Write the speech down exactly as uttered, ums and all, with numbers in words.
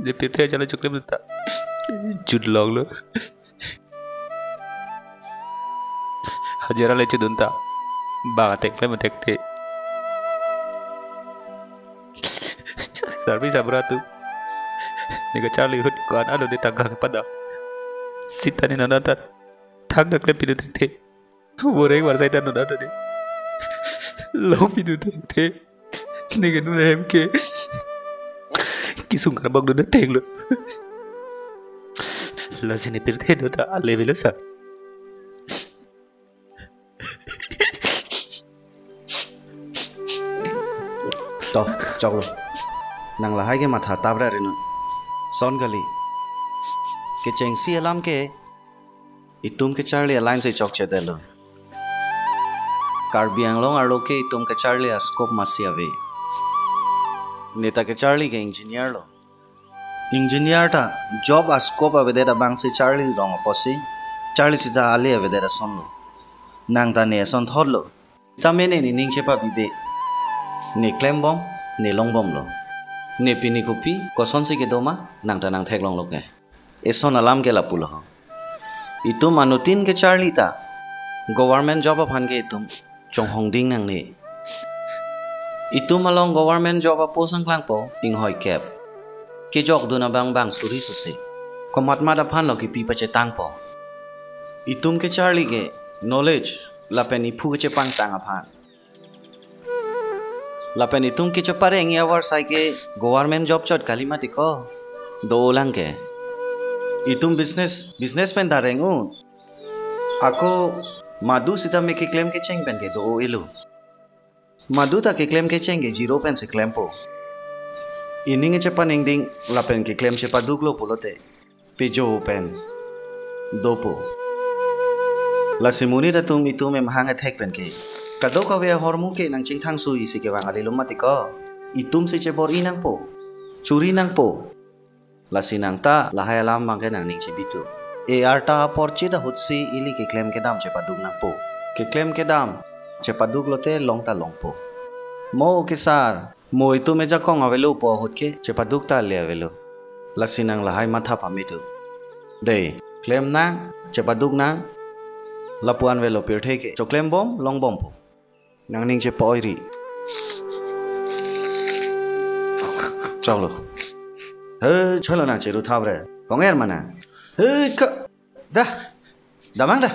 Ne pirthe ajat lo choklem dunta. Jut longlo. Hajira le chodunta. Bang atek klem atek te. Service abra tu. Ne kacharli ahut ko-an alo ne tangka kepadam. Sita ne nonta thangta klem pidun thekthe. Boreng war sai ta nonta ne longpidun thekthe. Ne ke nun hem ke kesung karbak dun thenglo. Lasi ne pirthe dunta ale avelo sir. To, choklo. Nang lahai ke matha tapra ri non. Son kali. Kechengsi alam ke itum kecharli a-line si chokchedetlo. Karbi Anglong arlo ke itum kecharli a-scope masi ave. Ne ta kecharli ke engineer lo. Engineer ta job a-scope avedet abang si charli rong apotsi, charli sita ale avedet ason lo. Nang ta ne asonthot lo. Tame ne nening chepabibe. Ne klembom, ne longbomlo. Ne pini kopi, kosonsi kedo ma, nang ta nang theklonglo ke. Eson alam ke lapulo ho. Itum anuttin kecharli ta government job aphan ke itum chonghongding nangne. Itum along government job a-post nangklangpo inghoi kep. Kejok dun abang bang suri susi. Komatmat aphan lo kipi pachetangpo. Itum kecharli ke knowledge lapen iphu kechepangtang aphan. Lapen itum kechepareng ya war sai ke government job chot kali mati ko. Do lang ke. Itum business, business pen ta reng-un. Ako madu sitame keklem kecheng pen ke do-o elo. Madu ta keklem kecheng ke zero pen si klempo. Ining chepaningding lapen keklem chepaduklo pulote pejo pen dopo. Lasi monit atum itum emahang ethek pen ke kadokave ahormu ke nangchingthang sui si kevang alilo mati ko. Itum si chebor-i nangpo. Churi nangpo. Lasi nang ta lahai alam abang ke nangning chebitu. E arta apor chit ahutsi ili keklem kedam chepaduk nangpo. Keklem kedam chepaduk lote long ta longpo. Mo kesar, mo itum ejakong avelo pu ahut ke chepaduk ta le avelo. Lasi nang lahai matha pame tu. Dei, klem nang, chepaduk nang, lapu-an avelo pirthe ke. Choklem bom, long bompo. Nangning chepa-oi ri. Choklo. He, choklo nang cheru thap re. Konger mana? He, ka, da. Damang da.